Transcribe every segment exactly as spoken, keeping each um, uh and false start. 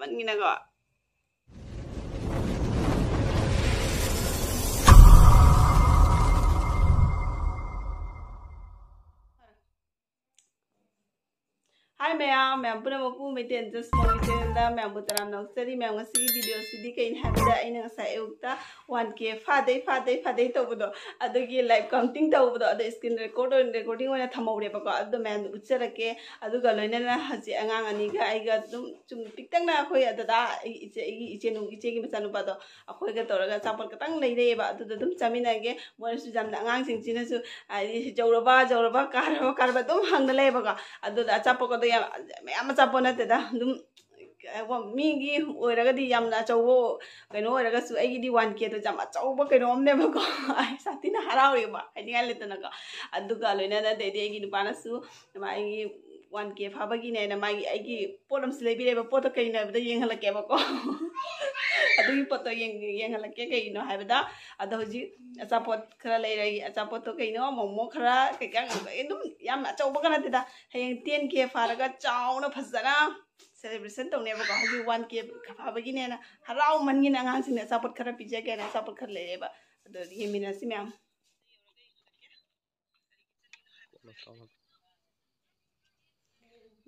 ꯐꯖꯃꯟꯒꯤꯅꯀꯣ꯫ ꯍꯥꯏ ꯃꯌꯥꯝ, ꯃꯌꯥꯝ ꯄꯨꯝꯅꯃꯛꯄꯨ ꯃꯩꯇꯩ ꯖꯁ ꯃꯣꯃꯤ ꯆꯦꯅꯦꯜꯗ ꯃꯌꯥꯝꯕꯨ ꯇꯔꯥꯝꯅ ꯑꯣꯛꯆꯔꯤ꯫ ꯃꯌꯥꯝ, ꯉꯁꯤꯒꯤ ꯚꯤꯗꯤꯑꯣꯁꯤꯗꯤ ꯀꯩꯅꯣ ꯍꯥꯏꯕꯗ, ꯑꯩꯅ ꯉꯁꯥꯏ ꯑꯌꯨꯛꯇ ꯋꯥꯟ ꯀꯦ ꯐꯥꯗꯩ ꯐꯥꯗꯩ ꯐꯥꯗꯩ ꯇꯧꯕꯗꯣ, ꯑꯗꯨꯒꯤ ꯂꯥꯏꯚ ꯀꯥꯎꯟꯇꯤꯡ ꯇꯧꯕꯗꯣ, ꯑꯗꯣ ꯁ꯭ꯀ꯭ꯔꯤꯟ ꯔꯦꯀꯣꯔꯗ ꯑꯣꯏꯅ, ꯔꯦꯀꯣꯔꯗꯤꯡ ꯑꯣꯏꯅ ꯊꯝꯍꯧꯔꯦꯕꯀꯣ꯫ ꯑꯗꯨꯗꯣ ꯃꯌꯥꯝꯗ ꯎꯠꯆꯔꯛꯀꯦ꯫ ꯑꯗꯨꯒ ꯂꯣꯏꯅꯅ ꯍꯧꯖꯤꯛ ꯑꯉꯥꯡ ꯑꯅꯤꯒ ꯑꯩꯒ ꯑꯗꯨꯝ ꯆꯨꯝ ꯄꯤꯛꯇꯛꯅ ꯑꯩꯈꯣꯏ ꯗꯗꯥ, ꯑꯩꯒꯤ ꯏꯆꯦ, ꯑꯩꯒꯤ ꯏꯆꯦꯅꯨ-, ꯏꯆꯦꯒꯤ ꯃꯆꯥꯅꯨꯄꯥꯗꯣ, ꯑꯩꯈꯣꯏꯒ ꯇꯧꯔꯒ ꯑꯆꯥꯄꯣꯠ ꯈꯇꯪ ꯂꯩꯔꯛꯑꯦꯕ꯫ ꯑꯗꯨꯗꯣ ꯑꯗꯨꯝ ꯆꯥꯃꯤꯟꯅꯒꯦ꯫ ꯃꯣꯏꯅꯁꯨ ꯌꯥꯝꯅ, ꯑꯉꯥꯡꯁꯤꯡꯁꯤꯅꯁꯨ ꯍꯥꯏꯗꯤ ꯌꯧꯔꯕ, ꯌꯧꯔꯕ, ꯀꯥꯔꯕ, ꯀꯥꯔꯕ ꯑꯗꯨꯝ ꯍꯪꯅ ꯂꯩꯌꯦꯕꯀꯣ꯫ ꯑꯗꯨꯗ ꯑꯆꯥꯄꯣꯠꯀꯗꯣ ꯌꯥꯝ, ꯃꯌꯥꯝ ꯑꯆꯥꯄꯣꯠ ꯅꯠꯇꯦꯗ, ꯑꯗꯨꯝ ꯃꯤꯒꯤ ꯑꯣꯏꯔꯒꯗꯤ ꯌꯥꯝꯅ ꯑꯆꯧꯕ ꯀꯩꯅꯣ ꯑꯣꯏꯔꯒꯁꯨ, ꯑꯩꯒꯤꯗꯤ ꯋꯥꯟ ꯀꯦꯗꯣ ꯌꯥꯝ ꯑꯆꯧꯕ ꯀꯩꯅꯣꯝꯅꯦꯕꯀꯣ꯫ ꯑꯩ ꯁꯥꯊꯤꯅ ꯍꯔꯥꯎꯔꯦꯕ, ꯍꯥꯏꯅꯤꯡꯉꯥꯏ ꯂꯩꯇꯅꯀꯣ꯫ ꯑꯗꯨꯒ ꯂꯣꯏꯅꯅ ꯑꯗꯩꯗꯤ ꯑꯩꯒꯤ ꯅꯨꯄꯥꯅꯁꯨ ꯃꯥꯒꯤ ꯋꯥꯟ ꯀꯦ ꯐꯥꯕꯒꯤꯅꯦꯅ ꯃꯥꯒꯤ, ꯑꯩꯒꯤ ꯄꯣꯠ ꯑꯃꯁꯨ ꯂꯩꯕꯤꯔꯦꯕ꯫ ꯄꯣꯠꯇꯣ ꯀꯩꯅꯣ ꯍꯥꯏꯕꯗ ꯌꯦꯡꯍꯜꯂꯛꯀꯦꯕꯀꯣ꯫ ꯑꯗꯨꯒꯤ ꯄꯣꯠꯇꯣ ꯌꯦꯡ-, ꯌꯦꯡꯍꯜꯂꯛꯀꯦ꯫ ꯀꯩꯒꯤꯅꯣ ꯍꯥꯏꯕꯗ, ꯑꯗꯣ ꯍꯧꯖꯤꯛ ꯑꯆꯥꯄꯣꯠ ꯈꯔ ꯂꯩꯔꯛꯏ꯫ ꯑꯆꯥꯄꯣꯠꯇꯣ ꯀꯩꯅꯣ, ꯃꯣꯃꯣ ꯈꯔ, ꯀꯩꯀꯥ, ꯑꯗꯨꯝ ꯌꯥꯝꯅ ꯑꯆꯧꯕꯒ ꯅꯠꯇꯦꯗ꯫ ꯍꯌꯦꯡ ꯇꯦꯟ ꯀꯦ ꯐꯥꯔꯒ ꯆꯥꯎꯅ ꯐꯖꯅ ꯁꯦꯂꯦꯕ꯭ꯔꯦꯁꯟ ꯇꯧꯅꯦꯕꯀꯣ꯫ ꯍꯧꯖꯤꯛ ꯋꯥꯟ ꯀꯦ ꯐꯥꯕꯒꯤꯅꯦꯅ ꯍꯔꯥꯎꯃꯟꯒꯤꯅ ꯑꯉꯥꯡꯁꯤꯡꯅ ꯑꯆꯥꯄꯣꯠ ꯈꯔ ꯄꯤꯖꯒꯦꯅ ꯑꯆꯥꯄꯣꯠ ꯈꯔ ꯂꯩꯔꯛꯑꯦꯕ꯫ ꯑꯗꯣ ꯌꯦꯡꯃꯤꯟꯅꯁꯤ ꯃꯌꯥꯝ꯫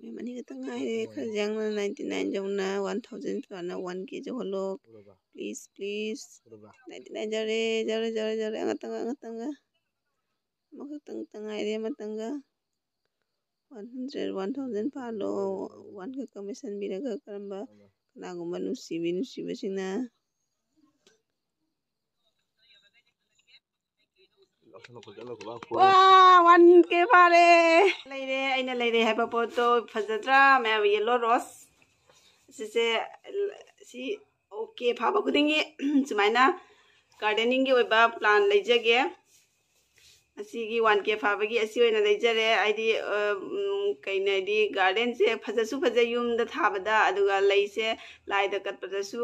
ꯃꯦꯝ, ꯑꯅꯤ ꯈꯛꯇ ꯉꯥꯏꯔꯦ꯫ ꯈꯔ ꯌꯥꯡꯅ ꯅꯥꯏꯟꯇꯤ ꯅꯥꯏꯟ ꯌꯧꯅ ꯋꯥꯟ ꯊꯥꯎꯖꯟ ꯐꯥꯅ ꯋꯥꯟ ꯀꯦ ꯌꯧꯍꯜꯂꯣ꯫ Please, please. ꯅꯥꯏꯟꯇꯤ ꯅꯥꯏꯟ ꯌꯧꯔꯦ, ꯌꯧꯔꯦ, ꯌꯧꯔꯦ, ꯌꯧꯔꯦ꯫ ꯑꯃꯇꯪꯒ, ꯑꯃꯇꯪꯒ꯫ ꯑꯃꯈꯛꯇꯪ ꯇ ꯉꯥꯏꯔꯦ, ꯑꯃꯇꯪꯒ꯫ ꯋꯥꯟ ꯍꯟꯗ꯭ꯔꯦꯠ, ꯋꯥꯟ ꯊꯥꯎꯖꯟ ꯐꯥꯍꯜꯂꯣ꯫ ꯋꯥꯟ ꯈꯛ ꯀꯃꯤꯁꯟ ꯄꯤꯔꯒ ꯀꯔꯝꯕ, ꯀꯅꯥꯒꯨꯝꯕ ꯅꯨꯡꯁꯤꯕꯤ, ꯅꯨꯡꯁꯤꯕꯁꯤꯡꯅ ꯋꯥ, ꯋꯥꯟ ꯀꯦ ꯐꯥꯔꯦ꯫ ꯂꯩꯔꯦ, ꯑꯩꯅ ꯂꯩꯔꯦ ꯍꯥꯏꯕ ꯄꯣꯠꯇꯣ ꯐꯖꯗ꯭ꯔꯥ ꯃꯌꯥꯝ? ꯌꯦꯜꯂꯣ ꯔꯣꯁ ꯁꯤꯁꯦ, ꯁꯤ ꯑꯣ ꯀꯦ ꯐꯥꯕ ꯈꯨꯗꯤꯡꯒꯤ ꯁꯨꯃꯥꯏꯅ ꯒꯥꯔꯗꯦꯅꯤꯡꯒꯤ ꯑꯣꯏꯕ ꯄ꯭ꯂꯥꯟ ꯂꯩꯖꯒꯦ꯫ ꯑꯁꯤꯒꯤ ꯋꯥꯟ ꯀꯦ ꯐꯥꯕꯒꯤ ꯑꯁꯤ ꯑꯣꯏꯅ ꯂꯩꯖꯔꯦ꯫ ꯍꯥꯏꯗꯤ, ꯑ, ꯎꯝ, ꯀꯩꯅꯣ ꯍꯥꯏꯗꯤ ꯒꯥꯔꯗꯦꯟꯁꯦ ꯐꯖꯁꯨ ꯐꯖꯩ ꯌꯨꯝꯗ ꯊꯥꯕꯗ, ꯑꯗꯨꯒ ꯂꯩꯁꯦ ꯂꯥꯏꯗ ꯀꯠꯄꯗꯁꯨ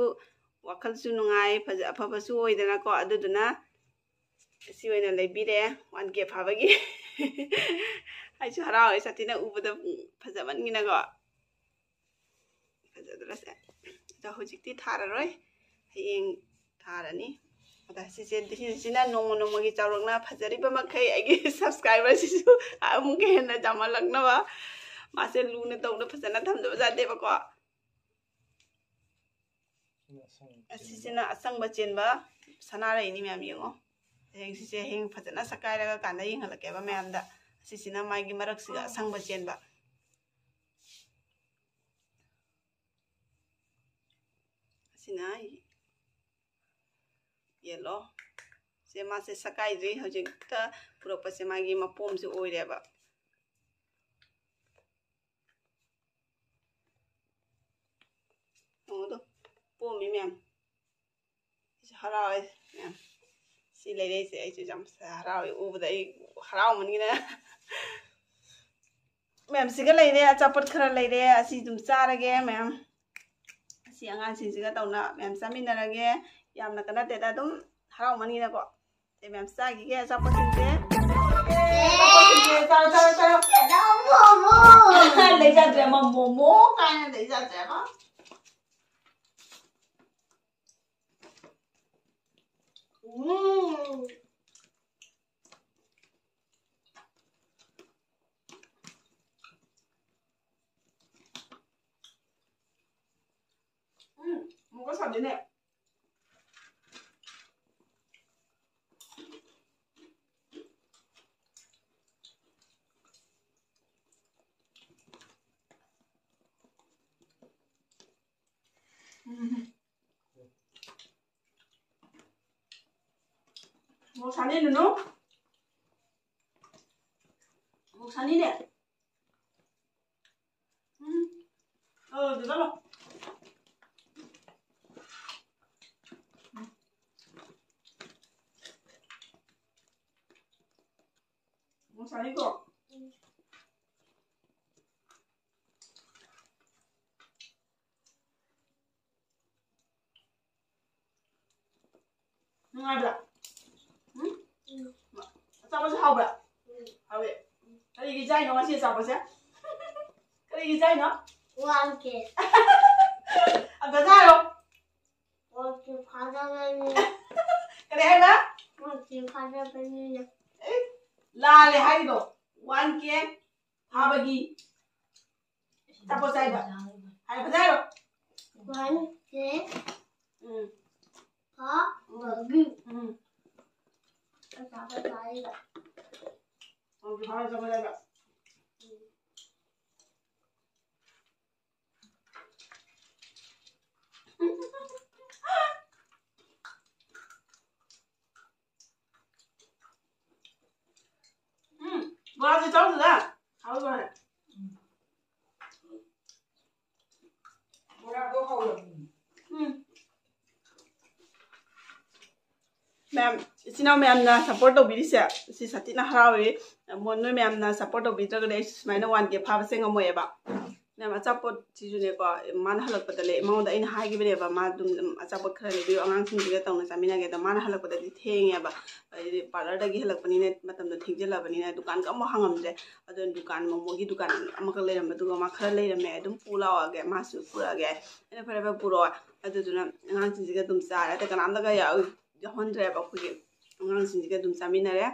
ꯋꯥꯈꯜꯁꯨ ꯅꯨꯡꯉꯥꯏ, ꯐꯖ-, ꯑꯐꯕꯁꯨ ꯑꯣꯏꯗꯅꯀꯣ꯫ ꯑꯗꯨꯗꯨꯅ ꯑꯁꯤ ꯑꯣꯏꯅ ꯂꯩꯕꯤꯔꯦ ꯋꯥꯟ ꯀꯦ ꯐꯥꯕꯒꯤ꯫ ꯑꯩꯁꯨ ꯍꯔꯥꯎꯋꯦ ꯁꯥꯊꯤꯅ ꯎꯕꯗ, ꯎꯝ, ꯐꯖꯃꯟꯒꯤꯅꯀꯣ꯫ ꯐꯖꯗ꯭ꯔꯁꯦ? ꯑꯗꯣ ꯍꯧꯖꯤꯛꯇꯤ ꯊꯥꯔꯔꯣꯏ, ꯍꯌꯦꯡ ꯊꯥꯔꯅꯤ꯫ ꯑꯗ ꯁꯤꯁꯦ, ꯁꯤꯁꯤꯅ ꯅꯣꯡꯃ ꯅꯣꯡꯃꯒꯤ ꯆꯥꯎꯔꯛꯅ ꯐꯖꯔꯤꯕ ꯃꯈꯩ ꯑꯩꯒꯤ subscriberꯁꯤꯁꯨ ꯑꯃꯨꯛꯀ ꯍꯦꯟꯅ ꯌꯥꯝꯍꯜꯂꯛꯅꯕ꯫ ꯃꯥꯁꯦ ꯂꯨꯅ ꯇꯧꯅ ꯐꯖꯅ ꯊꯝꯗꯕ ꯌꯥꯗꯦꯕꯀꯣ꯫ ꯑꯁꯤꯁꯤꯅ ꯑꯁꯪꯕ ꯆꯦꯟꯕ ꯁꯅꯥꯔꯩꯅꯤ ꯃꯌꯥꯝ, ꯌꯦꯡꯉꯣ꯫ ꯍꯌꯦꯡ ꯁꯤꯁꯦ ꯍꯌꯦꯡ ꯐꯖꯅ ꯁꯛꯀꯥꯏꯔꯒ ꯀꯥꯟꯗ ꯌꯦꯡꯍꯜꯂꯛꯀꯦꯕ ꯃꯌꯥꯝꯗ꯫ ꯑꯁꯤꯁꯤꯅ ꯃꯥꯒꯤ ꯃꯔꯛꯁꯤꯒ ꯑꯁꯪꯕ ꯆꯦꯟꯕ꯫ ꯑꯁꯤꯅ yellow꯫ ꯁꯦ ꯃꯥꯁꯦ ꯁꯛꯀꯥꯏꯗ꯭ꯔꯤ, ꯍꯧꯖꯤꯛꯇ ꯄꯨꯔꯛꯄꯁꯦ ꯃꯥꯒꯤ ꯃꯄꯣꯝꯁꯦ ꯑꯣꯏꯔꯦꯕ꯫ ꯌꯦꯡꯉꯣꯗꯣ, ꯄꯣꯝꯃꯤ ꯃꯌꯥꯝ꯫ ꯑꯩꯁꯨ ꯍꯔꯥꯎꯋꯦ ꯃꯌꯥꯝ꯫ ꯁꯤ ꯂꯩꯔꯛꯏꯁꯦ ꯑꯩꯁꯨ ꯌꯥꯝ ꯍꯔꯥꯎꯋꯦ ꯎꯕꯗ, ꯑꯩ ꯍꯔꯥꯎꯃꯟꯒꯤꯅ꯫ ꯃꯌꯥꯝꯁꯤꯒ ꯂꯩꯔꯦ, ꯑꯆꯥꯄꯣꯠ ꯈꯔ ꯂꯩꯔꯦ, ꯑꯁꯤ ꯑꯗꯨꯝ ꯆꯥꯔꯒꯦ ꯃꯌꯥꯝ꯫ ꯑꯁꯤ ꯑꯉꯥꯡꯁꯤꯡꯁꯤꯒ ꯇꯧꯅ ꯃꯌꯥꯝ ꯆꯥꯃꯤꯟꯅꯔꯒꯦ꯫ ꯌꯥꯝꯅ ꯀ ꯅꯠꯇꯦꯗ, ꯑꯗꯨꯝ ꯍꯔꯥꯎꯃꯟꯒꯤꯅꯀꯣ꯫ ꯁꯦ ꯃꯌꯥꯝ ꯆꯥꯈꯤꯒꯦ ꯑꯆꯥꯄꯣꯠꯁꯤꯡꯁꯦ꯫ ꯑꯆꯥꯄꯣꯠꯁꯤꯡꯁꯦ ꯆꯥꯔꯣ, ꯆꯥꯔꯣ, ꯆꯥꯔꯣ꯫ ꯂꯩꯖꯗ꯭ꯔꯦ ꯑꯃ ꯃꯣꯃꯣ ꯀꯥꯏꯅ ꯂꯩꯖꯗ꯭ꯔꯦ ꯑꯃ꯫ ꯎꯝ꯫ ꯎꯝ, ꯃꯣꯔꯣꯛ ꯁꯥꯗꯦꯅꯦ꯫ ꯎꯝ꯫ ꯃꯣꯔꯣꯛ ꯁꯥꯅꯤ ꯅꯨꯅꯨ꯫ ꯃꯣꯔꯣꯛ ꯁꯥꯅꯤꯅꯦ꯫ ꯎꯝ꯫ ꯑ, ꯗꯗꯥ ꯂꯥꯎ꯫ ꯎꯝ꯫ ꯃꯣꯔꯣꯛ ꯁꯥꯅꯤꯀꯣ? ꯅꯨꯡꯉꯥꯏꯕ꯭ꯔꯥ? ꯎꯝ? ꯑꯆꯥꯄꯣꯠꯁꯦ ꯍꯥꯎꯕ꯭ꯔꯥ? ꯍꯥꯎꯋꯦ꯫ ꯀꯔꯤꯒꯤ ꯆꯥꯏꯅꯣ ꯉꯁꯤ ꯑꯆꯥꯄꯣꯠꯁꯦ? ꯀꯔꯤꯒꯤ ꯆꯥꯏꯅꯣ? One K. ꯑꯝꯇ ꯍꯥꯏꯔꯣ꯫ One K ꯐꯥꯗꯕꯅꯤꯅ꯫ ꯀꯔꯤ ꯍꯥꯏꯕ? One K ꯐꯥꯗꯕꯅꯤꯅ꯫ ꯑꯦ, ꯂꯥꯜꯂꯦ ꯍꯥꯏꯔꯤꯗꯣ꯫ One K ꯐꯥꯕꯒꯤ ꯑꯆꯥꯄꯣꯠ ꯆꯥꯏꯕ꯫ ꯍꯥꯏꯔꯣ, ꯐꯖꯅ ꯍꯥꯏꯔꯣ꯫ One K ꯎꯝ꯫ ꯐꯥꯕꯒꯤ ꯎꯝ꯫ ꯑꯆꯥꯄꯣꯠ ꯆꯥꯏꯕ꯫ One K ꯐꯥꯕꯒꯤ ꯑꯆꯥꯄꯣꯠ ꯆꯥꯏꯕ꯫ ꯎꯝ, ꯕꯣꯔꯥꯁꯦ ꯆꯥꯎꯗꯨꯗ꯫ ꯍꯥꯎꯕꯅꯦ꯫ ꯕꯣꯔꯥꯗꯣ ꯍꯥꯎꯔꯕꯅꯤ꯫ ꯎꯝ꯫ ꯃꯌꯥꯝ, ꯏꯆꯤꯟ ꯏꯅꯥꯎ ꯃꯌꯥꯝꯅ support ꯇꯧꯕꯤꯔꯤꯁꯦ, ꯁꯤ ꯁꯥꯊꯤꯅ ꯍꯔꯥꯎꯔꯤ꯫ ꯃꯣ-, ꯅꯣꯏ ꯃꯌꯥꯝꯅ support ꯇꯧꯕꯤꯗ꯭ꯔꯒꯗꯤ ꯑꯩ ꯁꯨꯃꯥꯏꯅ one K ꯐꯥꯕꯁꯦ ꯉꯝꯃꯣꯏꯑꯕ꯫ ꯃꯌꯥꯝ, ꯑꯆꯥꯄꯣꯠꯁꯤꯁꯨꯅꯦꯀꯣ, ꯃꯥꯅ ꯍꯜꯂꯛꯄꯗ ꯂꯩ-, ꯃꯉꯣꯟꯗ ꯑꯩꯅ ꯍꯥꯏꯈꯤꯕꯅꯦꯕ, ꯃꯥ ꯑꯗꯨꯝ, ꯑꯗꯨꯝ ꯑꯆꯥꯄꯣꯠ ꯈꯔ ꯂꯩꯕꯤꯌꯨ, ꯑꯉꯥꯡꯁꯤꯡꯁꯤꯒ ꯇꯧꯅ ꯆꯥꯃꯤꯟꯅꯒꯦ꯫ ꯑꯗꯣ ꯃꯥꯅ ꯍꯜꯂꯛꯄꯗꯗꯤ ꯊꯦꯡꯉꯦꯕ, ꯍꯥꯏꯗꯤ parlourꯗꯒꯤ ꯍꯜꯂꯛꯄꯅꯤꯅ ꯃꯇꯝꯗꯣ ꯊꯦꯡꯖꯤꯜꯂꯕꯅꯤꯅ ꯗꯨꯀꯥꯟꯒ ꯑꯃꯨꯛ ꯍꯥꯡꯉꯝꯗ꯭ꯔꯦ꯫ ꯑꯗꯨꯅ ꯗꯨꯀꯥꯟ, ꯃꯣꯃꯣꯒꯤ ꯗꯨꯀꯥꯟ ꯑꯃꯈꯛ ꯂꯩꯔꯝꯕꯗꯨꯒ ꯃꯥ ꯈꯔ ꯂꯩꯔꯝꯃꯦ, ꯑꯗꯨꯝ ꯄꯨ ꯂꯥꯛꯑꯣꯒꯦ, ꯃꯥꯁꯨ ꯄꯨꯔꯛꯑꯒꯦ꯫ ꯑꯩꯅ ꯐꯔꯦ ꯐꯔꯦ ꯄꯨꯔꯛꯑꯣ꯫ ꯑꯗꯨꯗꯨꯅ ꯑꯉꯥꯡꯁꯤꯡꯁꯤꯒ ꯑꯗꯨꯝ ꯆꯥꯔꯦ꯫ ꯑꯇꯩ ꯀꯅꯥꯝꯇꯒ ꯌꯥꯎ-, ꯌꯥꯎꯍꯟꯗ꯭ꯔꯦꯕ ꯑꯩꯈꯣꯏꯒꯤ꯫ ꯑꯉꯥꯡꯁꯤꯡꯁꯤꯒ ꯑꯗꯨꯝ ꯆꯥꯃꯤꯟꯅꯔꯦ꯫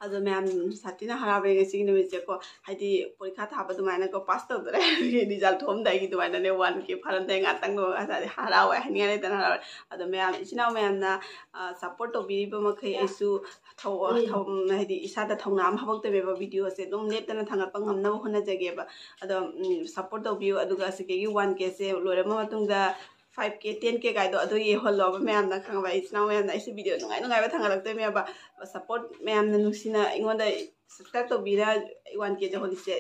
ꯑꯗꯣ ꯃꯌꯥꯝ ꯁꯥꯊꯤꯅ ꯍꯔꯥꯎꯔꯦ ꯉꯁꯤꯒꯤ ꯅꯨꯃꯤꯠꯁꯦꯀꯣ, ꯍꯥꯏꯗꯤ ꯄꯔꯤꯈꯥ ꯊꯥꯕ ꯑꯗꯨꯃꯥꯏꯅꯀꯣ ꯄꯥꯁ ꯇꯧꯗꯣꯔꯦ꯫ Result ꯊꯣꯛꯑꯝꯗꯥꯏꯒꯤ ꯑꯗꯨꯃꯥꯏꯅꯅꯦ, one K ꯐꯥꯔꯝꯗꯥꯏ ꯉꯥꯛꯇꯪꯗꯣ ꯉꯁꯥꯏꯗꯤ ꯍꯔꯥꯎꯋꯦ, ꯍꯥꯏꯅꯤꯡꯉꯥꯏ ꯂꯩꯇꯅ ꯍꯔꯥꯎꯔꯦ꯫ ꯑꯗꯣ ꯃꯌꯥꯝ ꯏꯆꯤꯟ ꯏꯅꯥꯎ ꯃꯌꯥꯝꯅ, ꯑ, support ꯇꯧꯕꯤꯔꯤꯕ ꯃꯈꯩ ꯑꯩꯁꯨ ꯊꯧ-, ꯊꯧ-, ꯍꯥꯏꯗꯤ ꯏꯁꯥꯗ ꯊꯧꯅꯥ ꯑꯃ ꯍꯧꯔꯛꯇꯣꯏꯅꯦꯕ, videoꯁꯦ ꯑꯗꯨꯝ ꯂꯦꯞꯇꯅ ꯊꯥꯡꯒꯠꯄ ꯉꯝꯅꯕ ꯍꯣꯠꯅꯖꯒꯦꯕ꯫ ꯑꯗꯣ, ꯎꯝ, support ꯇꯧꯕꯤꯌꯨ, ꯑꯗꯨꯒ ꯑꯁꯤꯗꯒꯤ one Kꯁꯦ ꯂꯣꯏꯔꯕ ꯃꯇꯨꯡꯗ five K, ten K ꯀꯥꯏꯗꯣ ꯑꯗꯨ ꯌꯦꯡꯍꯜꯂꯣꯕ ꯃꯌꯥꯝꯅ, ꯈꯪꯉꯕ? ꯏꯆꯤꯟ ꯏꯅꯥꯎ ꯃꯌꯥꯝꯅ ꯑꯩꯁꯨ video ꯅꯨꯡꯉꯥꯏ ꯅꯨꯡꯉꯥꯏꯕ ꯊꯥꯡꯒꯠꯂꯛꯇꯣꯏꯅꯦꯕ꯫ Support ꯃꯌꯥꯝꯅ ꯅꯨꯡꯁꯤꯅ ꯑꯩꯉꯣꯟꯗ subscribe ꯇꯧꯕꯤꯔ one K ꯌꯧꯍꯜꯂꯤꯁꯦ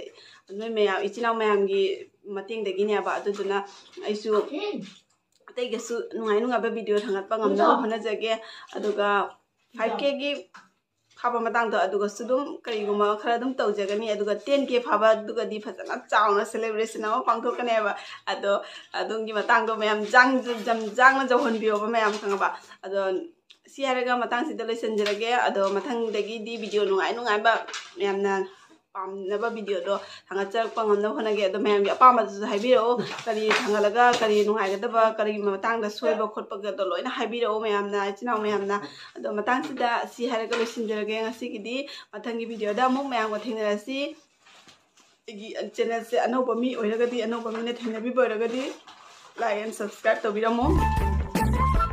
ꯅꯣꯏ ꯃꯌꯥꯝ, ꯏꯆꯤꯟ ꯏꯅꯥꯎ ꯃꯌꯥꯝꯒꯤ ꯃꯇꯦꯡꯗꯒꯤꯅꯦꯕ꯫ ꯑꯗꯨꯗꯨꯅ ꯑꯩꯁꯨ ꯑꯇꯩꯒꯁꯨ ꯅꯨꯡꯉꯥꯏ ꯅꯨꯡꯉꯥꯏꯕ video ꯊꯥꯡꯒꯠꯄ ꯉꯝꯅꯕ ꯍꯣꯠꯅꯖꯒꯦ꯫ ꯑꯗꯨꯒ five Kꯒꯤ ꯐꯥꯕ ꯃꯇꯥꯡꯗꯣ ꯑꯗꯨꯒꯁꯨ ꯑꯗꯨꯝ ꯀꯔꯤꯒꯨꯝꯕ ꯈꯔ ꯑꯗꯨꯝ ꯇꯧꯖꯒꯅꯤ꯫ ꯑꯗꯨꯒ ten K ꯐꯥꯕ ꯑꯗꯨꯒꯗꯤ ꯐꯖꯅ ꯆꯥꯎꯅ celebration ꯑꯃ ꯄꯥꯡꯊꯣꯛꯀꯅꯦꯕ꯫ ꯑꯗꯣ ꯑꯗꯣꯝꯒꯤ ꯃꯇꯥꯡꯗꯣ ꯃꯌꯥꯝ ꯖꯥꯡ ꯖꯝ ꯖꯥꯡꯅ ꯌꯧꯍꯟꯕꯤꯌꯣꯕ ꯃꯌꯥꯝ, ꯈꯪꯉꯕ? ꯑꯗꯣ ꯁꯤ ꯍꯥꯏꯔꯒ ꯃꯇꯥꯡꯁꯤꯗ ꯂꯣꯏꯁꯤꯟꯖꯔꯒꯦ꯫ ꯑꯗꯣ ꯃꯊꯪꯗꯒꯤꯗꯤ video ꯅꯨꯡꯉꯥꯏ ꯅꯨꯡꯉꯥꯏꯕ ꯃꯌꯥꯝꯅ ꯄꯥꯝꯅꯕ ꯚꯤꯗꯤꯑꯣꯗꯣ ꯊꯥꯡꯒꯠꯆꯔꯛꯄ ꯉꯝꯅꯕ ꯍꯣꯠꯅꯒꯦ꯫ ꯑꯗꯣ ꯃꯌꯥꯝꯒꯤ ꯑꯄꯥꯝꯕꯗꯨꯁꯨ ꯍꯥꯏꯕꯤꯔꯛꯑꯣ, ꯀꯔꯤ ꯊꯥꯡꯒꯠꯂꯒ ꯀꯔꯤ ꯅꯨꯡꯉꯥꯏꯒꯗꯕ, ꯀꯔꯤ ꯃꯇꯥꯡꯗ ꯁꯣꯏꯕ ꯈꯣꯠꯄꯒꯗꯣ ꯂꯣꯏꯅ ꯍꯥꯏꯕꯤꯔꯛꯑꯣ ꯃꯌꯥꯝꯅ, ꯏꯆꯤꯟ ꯏꯅꯥꯎ ꯃꯌꯥꯝꯅ꯫ ꯑꯗꯣ ꯃꯇꯥꯡꯁꯤꯗ ꯁꯤ ꯍꯥꯏꯔꯒ ꯂꯣꯏꯁꯤꯟꯖꯔꯒꯦ ꯉꯁꯤꯒꯤꯗꯤ꯫ ꯃꯊꯪꯒꯤ ꯚꯤꯗꯤꯑꯣꯗ ꯑꯃꯨꯛ ꯃꯌꯥꯝꯒ ꯊꯦꯡꯅꯔꯁꯤ꯫ ꯑꯩꯒꯤ ꯆꯦꯅꯦꯜꯁꯦ ꯑꯅꯧꯕ ꯃꯤ ꯑꯣꯏꯔꯒꯗꯤ, ꯑꯅꯧꯕ ꯃꯤꯅ ꯊꯦꯡꯅꯕꯤꯕ ꯑꯣꯏꯔꯒꯗꯤ, like and subscribe ꯇꯧꯕꯤꯔꯝꯃꯣ꯫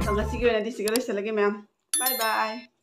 ꯑꯗꯣ ꯉꯁꯤꯒꯤ ꯑꯣꯏꯅꯗꯤ ꯁꯤꯒ ꯂꯣꯏꯁꯤꯜꯂꯒꯦ ꯃꯌꯥꯝ꯫ Bye bye꯫